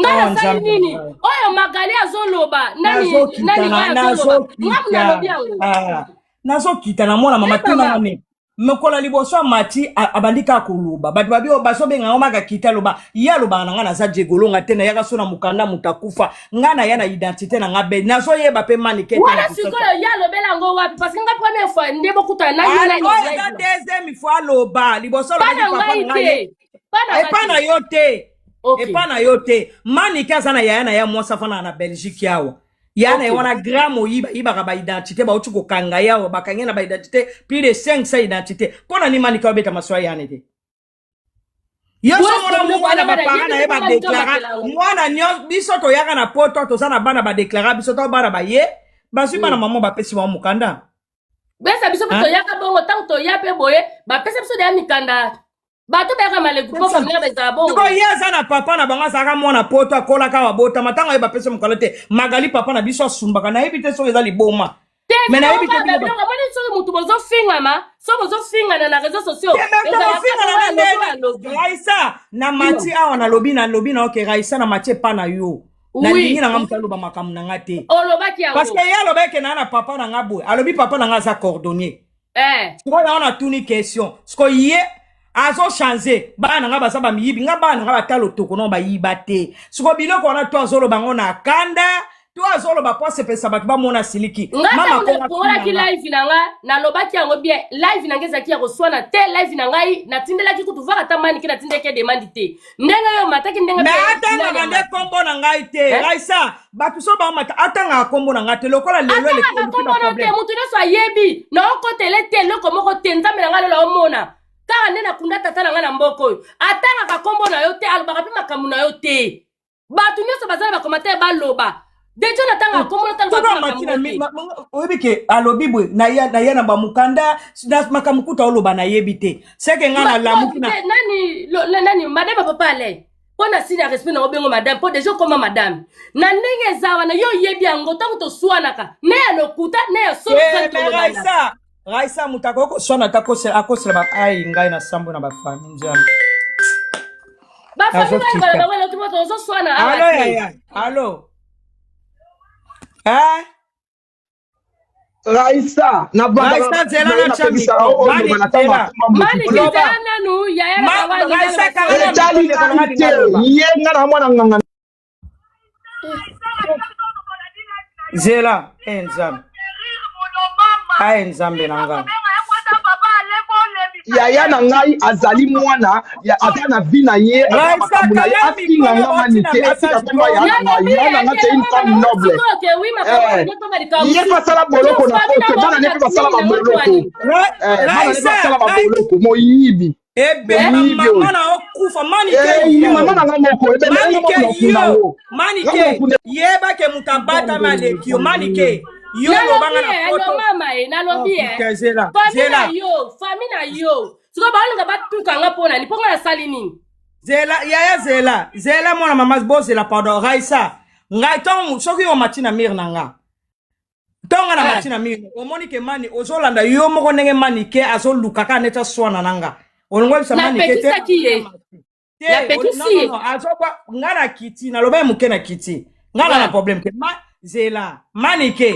Ngai oh nasali nzambe na nini ngai. Oyo Magali azoloba nani? Nazokita Nani na oyo azoloba nga mu nazokita nalobi yango? Ah, nazokita na mwana mama Eh, tuna mama. ngane mokolo ya liboso amati abandi kaka koloba bato babi oyo bazobenga yango maka kita aloba ye alobaka na ngai naza diegolonga te, nayaka so na mokanda moto akufa, ngai naya na identité na ngai be nazoyeba mpe Manike te na Wana Kisasa. sikoyo ye alobela yango wapi? Parce que nga première fois nde bokutana na yo na Oyo eza live deuxième fois aloba, liboso pa alobaki na papa ngai na ngai ye te, pa na epa ngai na te. yo te. Ok. Epa na yo te. Manike aza na yaya na ye mwasi afandaka na Belgique awa, yaya na ye Ok. wana grand moyibi, ayibaka baidentité, bauti kokanga ye awa, bakangi ye na baidentité plus de 500 identité. Mpo na nini Manike abeta maswa yani te? Yo so mona Bwesi mwana biloko wana baparent na ye yebi te Manike badeklara amatela yango. mwana nyonso. Biso toyaka na poto, toza na bana badeklara biso to bana baye bazwi bana mama bapesi bango mokanda. Besa biso mpe Hein? toyaka bongo, ntango toya mpe boye bapesa biso deya mikanda. Bato bayaka malegu mpo famille bazala bongo. Sikoyo ye aza na papa na bango azalaka mwana poto akolaka abotama ntango aye bapesa mokolo te Magali papa na biso asumbaka nayebi te soki eza liboma. Te Mais nayebi te bino biloko omoni soki motu bozofingama soki bozofingana na réseau sociaux Te, mais tokofingana na ndenge Raisa na mati awa nalobi nalobi na oke Raisa na mati epa na yo. Nalingi na nga moto aloba makambo na nga te. Olobaki yango. Parce que ye alobaki na na papa na nga boye. Alobi papa na nga aza cordonnier. Eh. Sikoyo yango natuni question. Sikoyo ye azo changer bana na nga baza bamiyibi nga bana na nga batala otoko no bayiba te. Sikoyo biloko wana to azoloba ngo na kanda to azoloba po asepelisa bato bamona siliki. Nga ntango nafungolaki live na nga nalobaki yango bien live na nga ezalaki ya koswana te live na ngai natindelaki kutu vaka ata manike natindelaki demande te ndenge yo omataki ndenge me atangaka nde nkombo na ngai te eh? Raisa bato so bamata atangaka nkombo na ngai te lokola lelo atangaka nkombo na te moto nyonso ayebi na okotele te eloko moko te nzambe na ngai lola omona kaka nde nakunda tata na ngai na mboka oyo atangaka nkombo na yo te alobaka mpe makambo na yo te bato nyonso baza na bacommentaire baloba deja natanga nkombo natanga oyebi ke alobi boye naya na bamokanda makambo kuta oloba nayebi te seke nga nalamuki na nani nani madame papa ale mpo na sini ya respect na obengo madame mpo deja okoma madame na ndenge eza wana yo oyebi yango ntango toswanaka na ya lokuta na ya solo eh, Raisa Raisa moto akoki koswana te akosela ai ngai na sambo na bafami nzambe bafami bayebana bango eloko mpo tozoswana alo yaya alo eh? Raisa na Raisa nzela na tia micro Mani nzela Mani nzela nanu yaya na bawani Raisa kanga etali ngai te ye nga na mwana nganga Zela eh nzambe aye nzambe na nga yaya na ngai azali mwana aza na vie na ye makambo na ye afinga nga mani te atika komba ya na ngai ya na nga c'est une femme noble ye mpe asala boloko na poto bana ne mpe basala baboloko bana ne basala baboloko moyibi ebemba mama na okufa manike mama na nga moko manike yo manike yeba ke moto abatami aleki yo manike yo lobanga na poto mama e nalobi e famille na yo famille na yo sikoyo baolinga batuka nga mpo nani mpo nga nasali nini zela yaya zela zela mwana mama bozela pardon raisa ngai ntango soki yo omati na mire na nga ntonga na mati na mire omoni ke mani ozolanda yo moko ndenge mani ke azoluka kaka neti aswana na nga olingo oyebisa mani ke te napekisi ye azobwa nga na kiti naloba ye moke na kiti nga na na problème te ma zela manike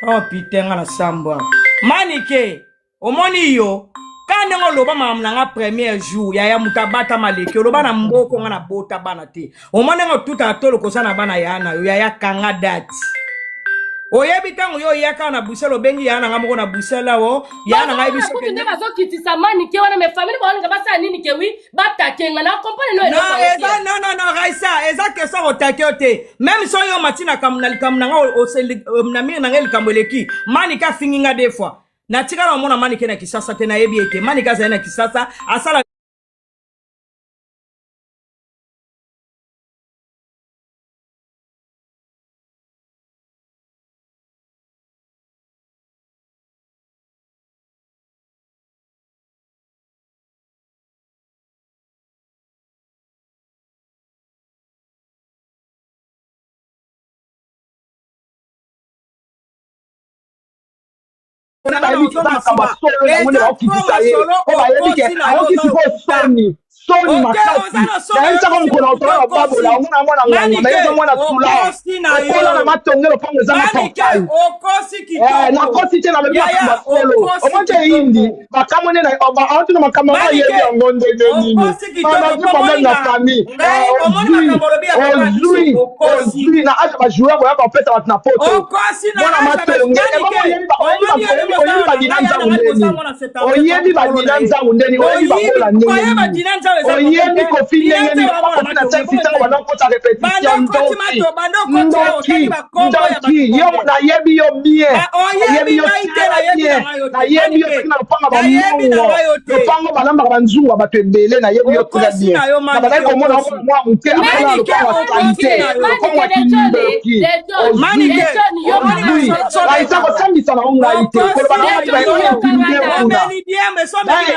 oh putain nga na sambwa manike omoni yo ka ndenge oloba makambo na nga premier jour yaya moto abatama leki oloba na mboko nga na bota bana te omoni ndenge otutaka tolo koza na bana ya na yo yaya kanga date oyebi ntango yo oyaka na bruxelles obengi yaya na nga moko na bruxelles awo yaya na ngai biso kutu nde bazokitisa manike wana me famille baolinga basala nini ke wi batake nga na comprendre no non eza non non non Raisa eza question kotake yo te même so yo mati na na likambo na nga na mire na ngai likambo eleki manike afingi nga deux fois natikala omona manike na kisasa te nayebi ye te manike azali na kisasa asala bayebi eza makambo ya solo yango nde baokitisa ye po bayebi ke ayoki sikoyo soni soni makasi nayebisaka mokolo otola bababola omona mwana ngango naye eza mwana tula okola na matonge lopango eza na portail nakosi te nalobi makambo ya solo omoni te eyindi bakamwe nde aotuna makambo yango ayebi yango ndenge nini bazwi problème na famille ozwi ozwi na age bajoueur boya kopesa bato na poto mwana matonge oyebi badina nzangu ndeni oyebi badina nzangu ndeni oyebi bakola ndenge nini oyebi kofi ndenge nini kofi na sensi ntango banda kokota repetition ndoki ndoki ndoki yo nayebi yo bien nayebi yo très bien nayebi yo soki na lopanga bamongo lopango balambaka banzungu ya bato ebele nayebi yo très bien nabandaki komona mwa moke akola lopango ya salite lopango. Ozwa kindoki. Manike, Ozwi. Raisa kosambisa na yo ngai te. Koloba na ngai ba intimide kuna.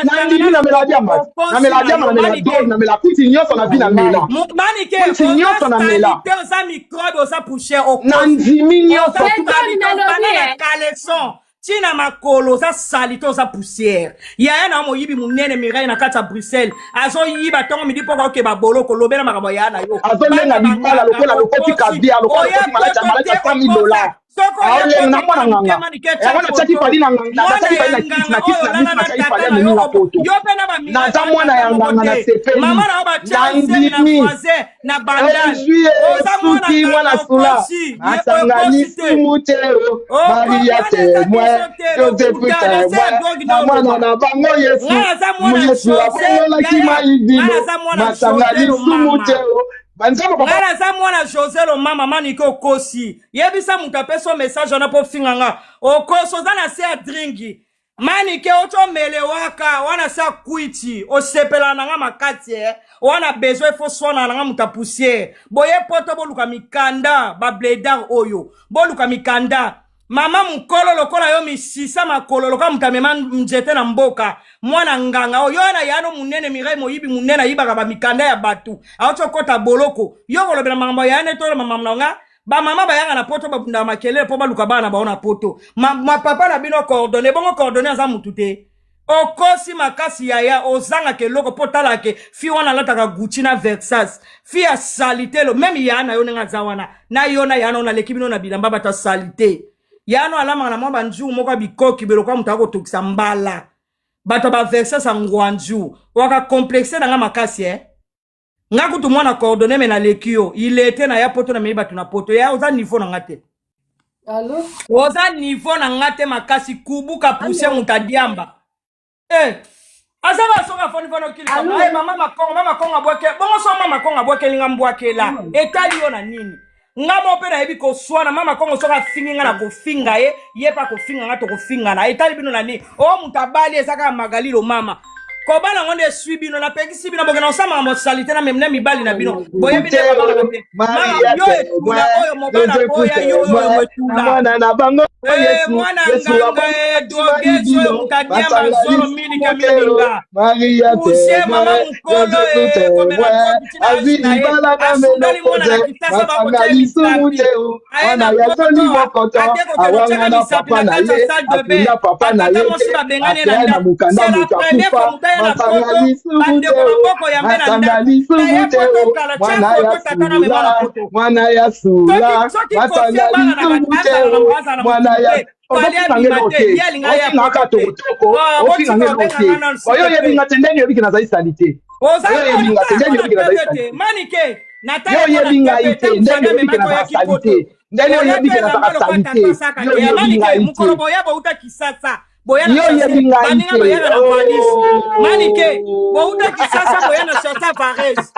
Nandimi namela diamba. Namela diamba, namela drogue, namela kwiti nyonso na vie namela. Manike, Kwiti nyonso namela. oza microbe, oza poussière, Nandimi nyonso. Bana na caleçon ntina makolo, oza saleté, oza poussière. Yaya na yo moyibi monene Mireille na kati ya Bruxelles, azoyiba ntongo midi mpoka okeba boloko. Lobela makambo ya yaya na yo. Azolenga libala lokola lokoti kabia, lokola lokoti malacha malacha 100 000 $. Aolenga na mwana nganga yango. Natiaki pali na natiaki pali na kiti na kiti na misu, natiaki pali ya memi na poto. Naza mwana ya nganga na sepeli, nandimi. Na bandage. Ezwi esuki mwana sula asangani sumu te o Maria témoin, Joseph témoin, na mwana na bango Yesu. Yesu abongolaki mai vino, masangani sumu te o banzambo. Ngai naza mwana José Lomama. Manike, okosi. Yebisa moto apesa message wana mpo finga nga. Okosi, oza na se ya dringi. Manike, oti omele waka wana se akwiti. Osepela na nga makasi e wana besoin efo swana na nga moto ya poussière boye. Poto boluka mikanda, bablédards oyo boluka mikanda. Mama mokolo lokola yo, misisa makolo lokola moto amema nzete na mboka. Mwana nganga oyo wana yano monene Mirai, moyibi monene, ayibaka bamikanda ya bato, auti okɔta boloko. Yo kolobela makambo ya yane to makambo na nga. Bamama bayaka na poto, babundaka makelele mpo baluka bana na bango na poto. Mapapa na bino coordonné bongo, coordonné aza mutu te. Okosi makasi yaya, ozangaka eloko mpo otalaka ke fi wana alataka Gucci na Versace. Fi ya saleté lo même ya na yo ndenge aza wana na yo na ya na yo, naleki bino na bilamba. Bato ya saleté ya no alamaka na mwa banzungu moko ya bikoki beloko ya moto akotokisa mbala. Bato ya baVersace ya ngwanzu waka complexe na nga makasi eh? Nga kutu mwana coordonné, me naleki yo ilete na ya poto, na memi bato na poto. Ya oza niveau na nga te. Allo? Oza niveau na nga te makasi. Kubuka poussière, moto adiamba eh. Aza ba soki afoni foni okili. Allô? Ay, mama Makongo, mama Kongo abwake bongo. So mama Kongo abwakeli nga mbwakela, etali yo na nini? Nga mo mpe nayebi koswana. Mama Kongo soki afingi nga, na kofinga ye, ye mpe akofinga nga, tokofingana. Etali bino na nini? O moto abali eza kaka Magalilo. Mama kobala ngo nde eswi bino. Napekisi bino bokenda kosala makambo saleté na meme na mibali na bino. Boyebi nde babalaka te. Mama yo etula oyo mobala boya yo oyo etula. Mwana na bango Eh, Yesu. mwana Yesu nganga e drogue so mutadiamba zolo milika milinga. Maria Poussière, mama mokolo e komela drogue tina azwi âge na ye. libala na Asundoli mwana na meloko. Kinshasa, bakotia Basanga lisumu misapi. te Aye wana na ya soni poto, mokoto ate kokende awanga kotiaka na misapi papa na na kati ya ye salle de bain. akunda papa na Batata ye mwasi te babengani ye na akeya na ndako. mokanda C'est la moto première fois akufa. moto aye na Masanga poto, lisumu te bandeko maboko yambe na masanga ndako. Na lisumu ye te poto kala, tia mwana ya foto tata na mema na sula poto. mwana ya sula Soki soki Kofi masanga abalana lisumu te azala na azala na mwana motu ya te, Fally ozofinga abima ngelo te, te ye alinga ye ofingaka poto te. tokotoko Oh, ofinga botika ngelo obenga te nga nanu s'il oyo te oyebi plaît. nga te ndenge oyebi ke nazali saleté. Oza Oyo oyebi nga te ndenge oyebi ke nazali te saleté. Manike. Yo oyebi ngai te ndenge oyebi ke nazala saleté, ndenge oyebi ke nazala saleté. Yo oyebi ngai te. Mokolo boya bouta Kisasa, boya na Yo oyebi ngai baninga te. bayaka na valise. Manike, bouta Oh. Kisasa, boya na chasa varese.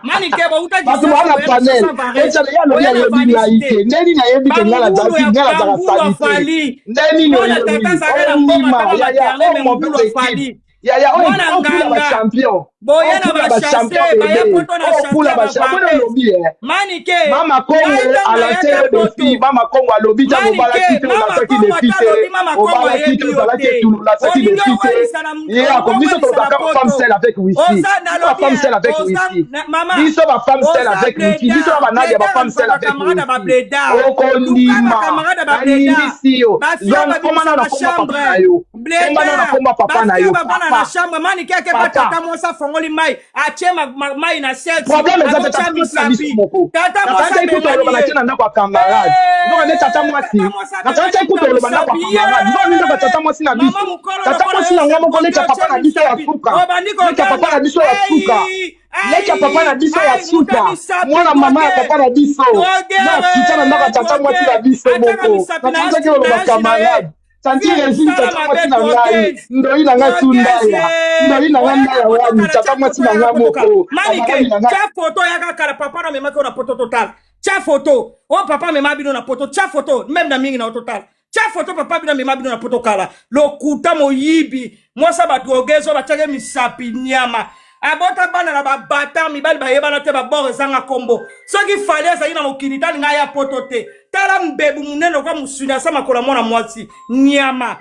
Manike, bouta Bato Kisasa, baa na boya na panel chasa varese, ecana ye alobi boya na ayebi valise ngai te. te. Ndeni nayebi ke ngai Bangulu nazalaki ya ngai nazalaka bangulu ya saleté? Fally. Ndeni Mwana oyebi tata azalaka na mbongo, ondima atanga yaya maternel o me ngulu mopesa ya équipe Fally. yaya oyo Mwana okula nganga bachampion boya na okula bachasse bachampion baya bebe poto na chasse okula ya bachampion bavarese. olobi e Manike, Mama Kongo ngai ntango alance nayaka yo défi. poto Mama Kongo alobi ntango obalaki Manike, te mama olasaki Kongo défi ata te alobi mama Kongo obalaki ayebi te yo ozalaki te. etulu olasaki Olingi défi te owelisa na ye olingi ako biso owelisa na tolobaka bafemme poto. seule avec wifi Oza biso nalobi bafemme seule avec oza wifi mama biso bafemme seule oza avec wifi biso na blédard banadia blédard bafemme seule alukaka avec bacamarade ya wifi bablédard, luka okondima bacamarade ya bablédard. Nanimbisi yo Bafio donc koma babimisa na na komba papa bachambre. na yo koma na na Blédard komba papa na bafio yo bavanda na papa chambre. Manike ake pa papa tata mwasi afongoli mai, atie mai na seti, Problème eza te azotia tata mwasi na biso misapi. moko Tata mwasi nakanisi kutu oloba abengani na ye. tie na ndako ya camarade nzoka nde tata mwasi Tata mwasi nakanisi abengani kutu ta oloba ndako ya misapi camarade nzoka nde nzoka ye. tata mwasi na Mama biso mokolo tata lokola mwasi na yo nga moko leki ya sepoti papa otie na biso ya misapi suka obandi leki ya papa koganga na biso ya suka ei leki ya papa na ei biso ya ai muta suka misapi mwana mama ya drogue papa na biso drogue na kita na ndako ya tata mwasi na drogue biso atiaka moko misapi na nakanisaki oloba âge na ye camarade tanti fie Régine mosala tata mabe mwasi na ngai drogues ndoi na ngai drogues sundaya ndoi na ngai oyaka ndaya poto wani kala tata tia mwasi foto na yaka ngai poto kala moko Manike camarade na ngai. Tia foto yaka kala papa na amemaki yo na poto totala. Tia foto oyo papa amema bino na poto. Tia foto même na mingi na yo totala. Tia foto papa bino amema bino na poto kala. Lokuta, moyibi, mwasi ya badrogues oyo batiaki misapi nyama. Abota bana na babata mibali bayebana te, babor ezanga nkombo. Soki Fally azali na mokili te, alinga aya Poto te. Tala mbebu monene lokola mosuni asa makolo ya mwana mwasi nyama.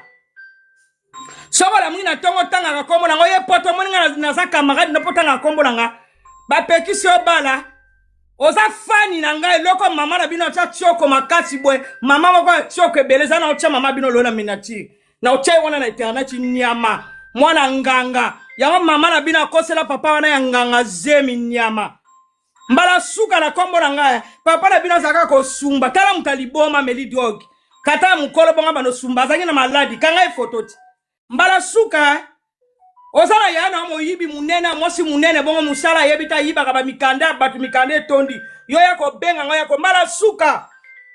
Soki olamuki na ntongo, otangaka nkombo nango ye Poto. Omoni nga naza camarade no mpo otangaka nkombo na nga. Bapekisi yo bala, oza fani na ngai. Eloko mama na bino atya tioko makasi boye, mama moko ya tioko ebele eza na otya mama bino lelo na miniature na otya ye wana na internet. Nyama, mwana nganga yango mama na bino akosela papa wana ya nganga zemi nyama. Mbala suka na nkombo na ngai, papa na bino azalaka kosumba. Tala moto aliboma, ameli drogue, kata ya mokolo bongo bando sumba, azalaki na maladi. Kanga ye foto ti mbala suka. Oza na ya na moyibi monene ya mwasi monene bongo, mosala ayebi te, ayibaka bamikanda ya bato, mikanda etondi. Yo ya kobenga ngai ya mbala suka,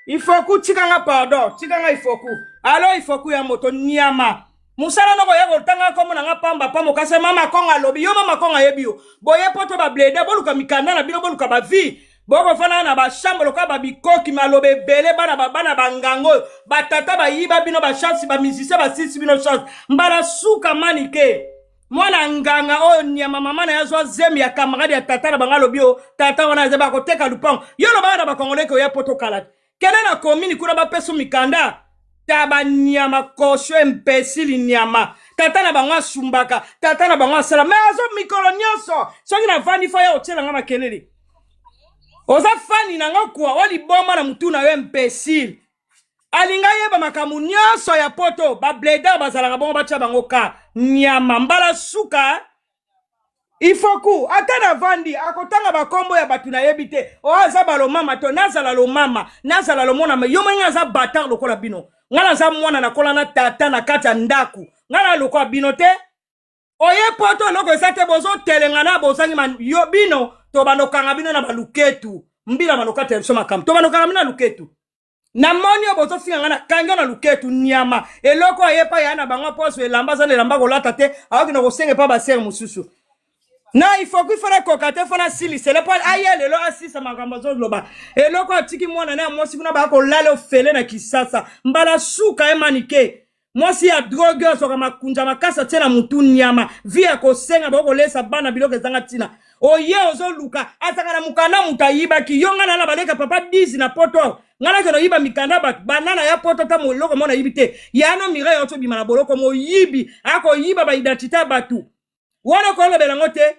Ifoku, tikanga, pardon, tikanga. Ifoku, alo, Ifoku ya moto nyama, mosala noko ya kotanga nkombo na nga pamba pamba. Kasi mama Kongo alobi yo, mama Kongo ayebi yo boye po to bablede. Boluka mikanda na bino, boluka bavie, bokofanda na bachambre lokola babikoki. Maloba ebele, bana bana bangango oyo batata bayiba bino bachance, bamusicien basisi bino chance. Mbala suka, Manike, mwana nganga oyo nyama, mama na ye azwa zemi ya camarade ya tata na bango. Alobi o tata wana aza bakoteka lupango. Yo lobaka na bakongolais ke oya Poto kala te. Kende na komini kuna, bapesa mikanda ta banyama kosho imbécile nyama. Tata na bango asumbaka, tata na bango asala me azo mikolo nyonso. Soki navandi fa ya otielanga makelele, oza fani nango kuwa o liboma na mutu na yo imbécile. Alinga yeba makambo nyonso ya Poto. Babledar bazalaka bongo, batya bango ka nyama. Mbala suka, Ifoku, ata navandi akotanga bakombo ya bato nayebi te. Oyo aza balomama to nazala lomama, nazala lomonama. Yo moi, ngai aza bâtard lokola bino. Ngai naza mwana, nakola na tata na kati ya ndako. Ngai na lokola bino te. Oye Poto, eloko eza te, bozotelenga na bozangi yo bino. Tobandokanga bino na baluketu mbila bandokatela biso makambo, tobandokanga bino na luketu. Namoni oyo bozofinga ngai, nakangi yo na luketu nyama. Eloko ayepa ya na bango mpo elamba aza na elamba kolata te, aokende kosenga epa basere mosusu na Ifoku. Ifo nakoka te, fo nasilisele mpo aya lelo asisa makambo azoloba. Eloko atiki mwana na ya mwasi kuna, bakolala ofele na Kisasa. Mbala suka, emanike mwasi ya drogue oyo azwaka makunza makasi atie na mutu nyama, vie ya kosenga, bakolesa bana biloko ezanga ntina. Oye ozoluka azalaka na mokanda, moto ayibaki yo. Ngai na baleka papa dizi na Poto awa, ngai nakende oyiba mikanda bato banana ya Poto? Ta eloko mo nayibi te. Yano Mirai auti obima na boloko, moyibi, akoyiba baidentité ya bato wana, kolobela yango te.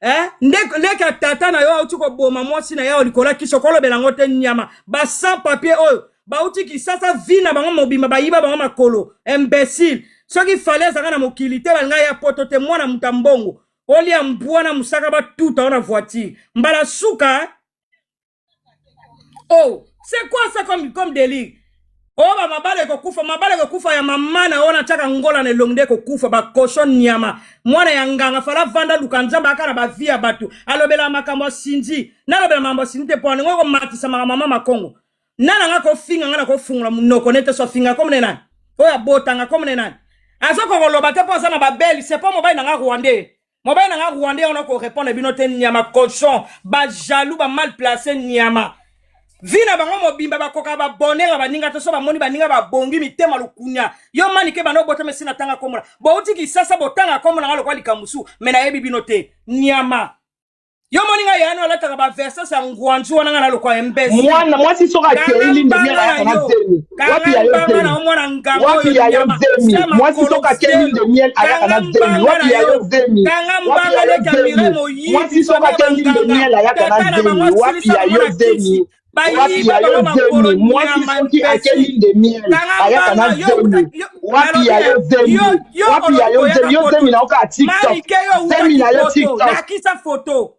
Eh? Ndeke ya tata na yo auti koboma mwasi na ye likolo ya kisi, okolobela yango te nyama. Basans papier oyo bauti Kisasa, vie na bango mobimba bayiba bango makolo imbécile. Soki Fally azalaka na mokili te, balinga ya Poto te. Mwana moto ya mbongo, olia mbwa na mosaka, batuta yo na voiture. Mbala suka. Oh, c'est quoi ça comme délire? Oyo bamabala ekokufa, mabala ekokufa ya mama na oyo natiaka ngola na elongi nde ekokufa. Bakoshon nyama, mwana ya nganga. Fala vanda, luka Nzambe. Aka na bavie ya bato, alobela makambo ya Sinzi. Nalobela makambo ya Sinzi te mpo alingo komatisa makambo mama Makongo. Nana nga kofinga nga na kofungola monoko nete so afinga komone nani oyo abotanga komone nani azokoka koloba te mpo aza na babeli. C'est po mobali na nga rwandais, mobali na nga rwandais wana korépondre bino te nyama cochon. Bajaloux, bamal placé nyama, vie na bango mobimba bakoka babonheur ya baninga te. So bamoni baninga babongi, mitema lokunya. Yo Manike, banda obotama esi natanga komona bouti Kisasa, botanga komona nga lokwa likambo su me nayebi bino te nyama. Yo moni ngai yano alataka baverses ya ngwanzu wana, ngai na lokwa imbécile. Mwana mwasi soki akei lune de miel, ayaka na zemi. Wapi ya yo zemi? Mwana ngango. Wapi ya yo zemi? Mwasi soki akei lune de miel, ayaka na zemi. Wapi ya yo zemi? Kanga Wapi ya mbanga yo leka mire zemi? moyibi. Mwasi soki akei lune de miel, ayaka na zemi. Wapi ya yo zemi? Wapi Bayiba ya bango yo makolo zemi? Mwasi nyama soki akei imbécile. lune de miel, Kanga ayaka na mbanga yo. zemi. Wapi ya yo zemi? Wapi ya yo zemi? Yo zemi na yo kaka TikTok. Manike, yo Zemi na outaki yo Poto. TikTok. Lakisa foto,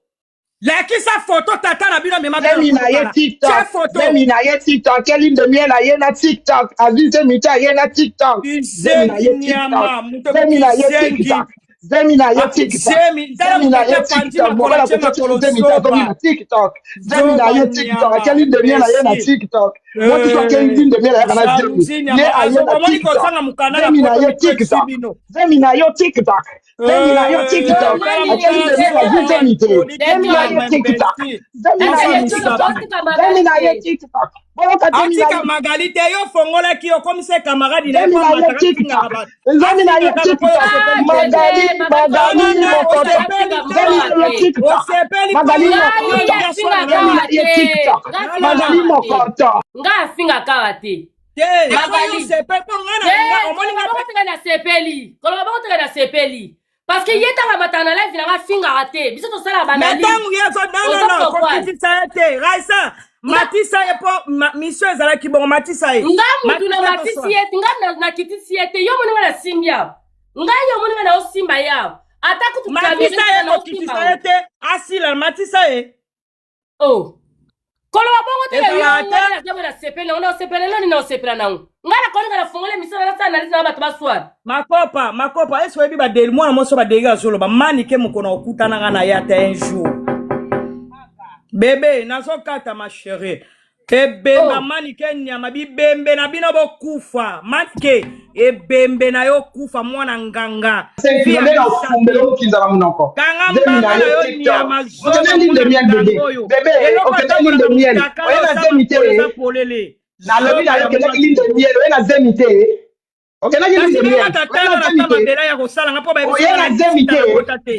lakisa foto tata na bino amema. Zemi na ye Tie TikTok. foto. Zemi na ye TikTok. Akei lune de miel, aye na TikTok. Azwi zemi te, aye na TikTok. Zemi na Kizengi ye TikTok. nyama, moto Zemi na ye kizengi. TikTok. Zemi na ye TikTok. Zemi tala, Zemi na moto ye ate panzi TikTok. makolo, Mobala atie kotia makolo zemi te, azomi zoba. na TikTok. Zemi na Zoba ye TikTok. nyama Akei lune de miel, aye na imbécile. TikTok. Mwasi so akei lune de miel ayaka na zemi. Jalousie Ye nyama aye na omoni TikTok. kozanga mokanda na Zemi na poto ye TikTok. bino. Zemi na yo TikTok. Zemi na yo TikTok. Akei lune de miel azwi zemi te. Zemi na ye TikTok. Zemi na ye TikTok. Zemi na ye TikTok. Boyoka zemi na Atika ye. Magali te, yo fongolaki, okomisa camarade na ye Zemi mpo na ye amataka TikTok. afingaka bato. Zemi na ye Afingaka mpo TikTok. osepeli te. Magali, Magali Mokoto. Osepeli te. Zemi na yo TikTok. Osepeli mpo Magali yo Mokoto. olingi aswana na Zemi yo. na ye TikTok. Magali Mokoto. Nga afingaka awa te. Te, soki Magali. osepeli mpo nga na Te, nga omoni koloba nga bongo teka nasepeli, koloba bongo teka nasepeli, parce que ye ntango amataka na live nanga afingaka te, biso tosalaka Mais baanalyse. ntango ye azo, non, Oza non, non, comprendre. kokitisa ye te. Raisa, matisa ye mpo mission ezalaki bongo, matisa ye. Nga mutu na Matisa matisi toswana. ye te, nga nakitisi ye te. Yo moni nga nasimbi awa, ngai yo moni nga naosimba ye awa, ata kutu Matisa kamera ye, naosimba. kokitisa ye te, asila, matisa ye. Oh, koloba bongo te. Yo Ezalaka te. ngai naza boye, nasepeli nango, naosepela nani? Naosepela nango ngai nakolinga nafungole misala, nasala analyse na bato baswana. Makopa, makopa, esi oyebi badeli mwana mwasi oyo badeli azoloba manike mokolo okutanaka na ye ata un jour, bebe nazokata ma chérie ebemba. Oh. Manike nyama, bibembe na bino bokufa. Manike, ebembe na yo kufa, mwana nganga. Nde na ofumbela okinza na monoko. Kanga Zemi na mbanga na yo yo TikTok. nyama. Okende lune de miel, bébé. Bébé, okende lune de miel. Oye na zemi te. Eza polele. Nalobi na yo, okendaki lune de miel, oye na zemi te. Okendaki lune Kasi de benga miel. tata Oye na na zemi ta te. mabela ya kosala nga mpo Oye na zemi te.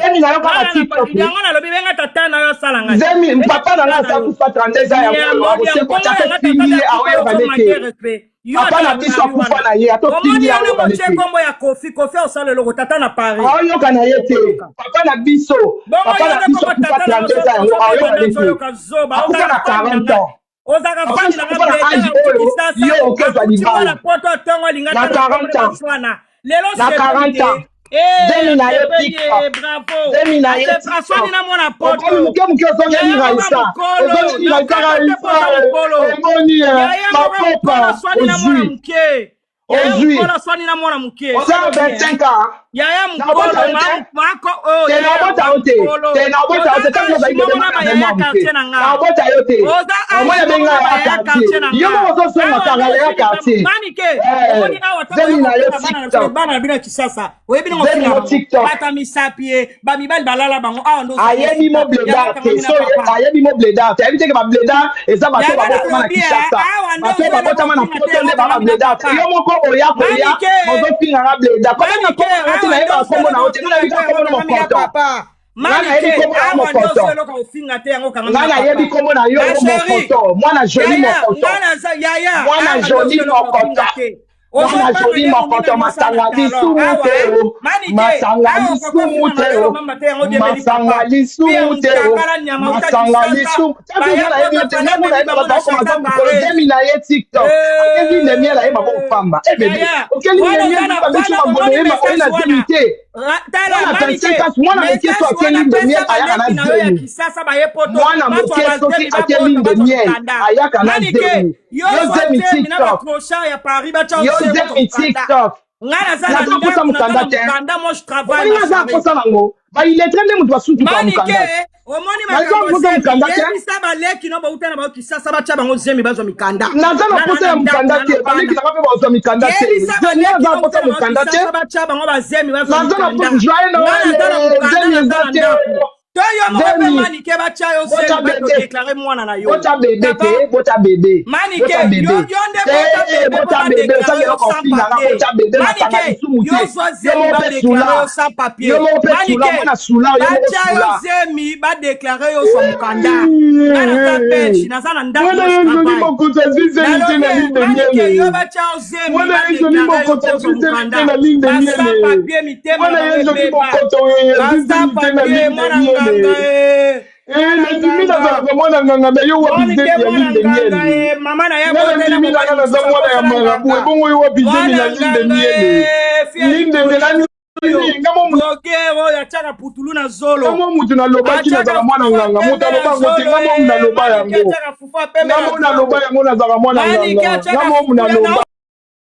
Zemi na yo kaka TikTok. Yango nalobi, benga tata na yo asala ngai. Zemi papa na nga aza kufa 32 ans yango, akosekwa te, atofingi ye, aoyoka nde te. Papa na biso akufa na ye, atofingi Omoni ye, yo nde aoyoka nde botie te. nkombo ya Kofi. Kofi osala eloko, tata na Paris. Aoyoka na ye te. Papa na biso, Bongo papa yo na nde biso kombo akufa tata na 32 ans yango, aoyoka nde te. ozoyoka zoba. Akufa na 40 ans. Ozalaka Papa fani na akufa na age oyo yo okezwa libala. Poto ntongo alinga Na 40 ans. wana lelo. Na 40 ans. Zemi na yo TikTok. Bravo. Zemi na yo TikTok. Aswani na mwana Okomi poto. moke moke, ozongeli Yaya Raisa. mokolo, Ozongeli Raisa. nakata te mpo Raisa, oza mokolo. omoni Yaya makopa mokolo aswani na mwana ozwi. moke. Yaya Ozwi. mokolo aswani na mwana moke. Oza na 25 ans. Yaya Nabota mokolo yo te. mako oyo. Te, nabota yo te. Te, nabota yo te. Ntango ozali bebe, na mwana bayaya mwa moke, quartier na nga. Nabota yo te. Oza Omoni abenga ya quartier, yo moko ozosonga kanga ya quartier. Manike, Eh, omoni awa zemi na yo TikTok. bana na bino ya Kisasa, oyebi nango. Zemi yo TikTok. Bata misapi ye, bamibali balala bango awa ndo. Ayebi mo blédard te. So ayebi mo blédard te, ayebi teke bablédard eza bato Yango babotama na nalobi, Kinshasa. awa nde Bato babotama na ozofinga te, poto nde yango baa bablédard te. Yo moko oya koya, Manike. ozofinganga blédard. Kobenga Manike, kombo na yo te, awa nayeba nde kombo na yo te. Nga nayebi kaka kombo na mokoto. papa. Nga nayebi Manike, kombo na yo awa nde mokoto. ozo eloko kofinga te, yango kanga. Nga nayebi kombo na yo Ma chérie. mokoto, mwana joli Yaya, mokoto. nga naza yaya. Mwana Awa nde joli ozo eloko mokoto. kofinga te. Mwana joli mokoto, masanga lisumu te o, masanga lisumu te o, masanga lisumu te o, masanga lisumu. Tatu, nga nayebi yo te. Nga mo nayebi bato bakoma mokolo. Zemi na ye TikTok, akeli nemiel, aye maboko pamba. E bébé, okeli nemiel, babeti makolo, oyema oye na zemi te. Mwana 25 ans, mwana moke so akeli de miel, ayaka na zemi. Mwana moke soki akeli de miel, ayaka na zemi. Yo zemi TikTok, yo zemi TikTok. Nga naza na Naza posa ndako, mokanda naza na te. mokanda, moi je travaille. Omoni, naza posa nango, baillettrés nde moto basutuka Manike, mokanda. omoni Naza makambo posa zemi, mokanda te. yebisa baleki no bauta na bao Kisasa, batya bango zemi, bazwa mikanda. Naza na Nga posa ya na ndako, mokanda na te. na Baleki bana. nanga mpe bazwa mikanda te. Yebisa Nga baleki naza na no posa bauta na bao mokanda te. Kisasa, batya bango bazemi, bazwa Naza na mikanda. posa joyeux Nga naza na Noël. mokanda, Zemi naza eza na te. ndako to yo moko mpe. Zemi. Manike, batya yo Bota zemi, bébé. batodéclarer mwana na yo. Bota bébé Papa, te, bota bébé. Manike, Bota yo bébé yo nde bota te, bébé mpo bota bébé. badéclarer Osali yo eloko sans ofinganga. papier. Bota bébé, masanga Manike, lisumu yo te. zwa Yo zemi, moko mpe badéclarer sula. yo sans papier. Yo moko mpe sula. Manike, Mwana sula, yo moko batya yo sula. zemi, badéclarer yo, zwa mokanda. Nga naza belge, naza na ndako, Mwana moi je ye joli travaille. mokoto azwi zemi te na Nalobi, lune de Manike, yo miel. batya yo zemi, Mwana ye joli badéclarer yo mokoto mpo azwi ozwa zemi te mokanda. na lune de Basa miel. papier, mitema Mwana na ye bango joli ebeba. mokoto azwi Basa zemi te na papier, lune de mwana miel. nganga e. Nandimi nazalaka mwana nganga na yo, wapi Manike, zemi ya mwana lune de nganga miel? e, mama na ye Nga abotela nandimi nanga mobali naza mosusu, mwana ya abotela marabu. nganga. Ebongo yo, wapi zemi Mwana na lune de nganga miel? e, fie Lune de miel nani? Nga mo drogué oyo atiaka putulu na zolo. Nga mo mutu nalobaki Atiaka nazalaka mwana fufu nganga, moto pembe na aloba yango te. zolo Nga mo e, naloba Manike yango. atiaka fufu pembe Nga na mo naloba zolo. yango, nazalaka mwana Manike nganga. atiaka Nga mo fufu ya naloba.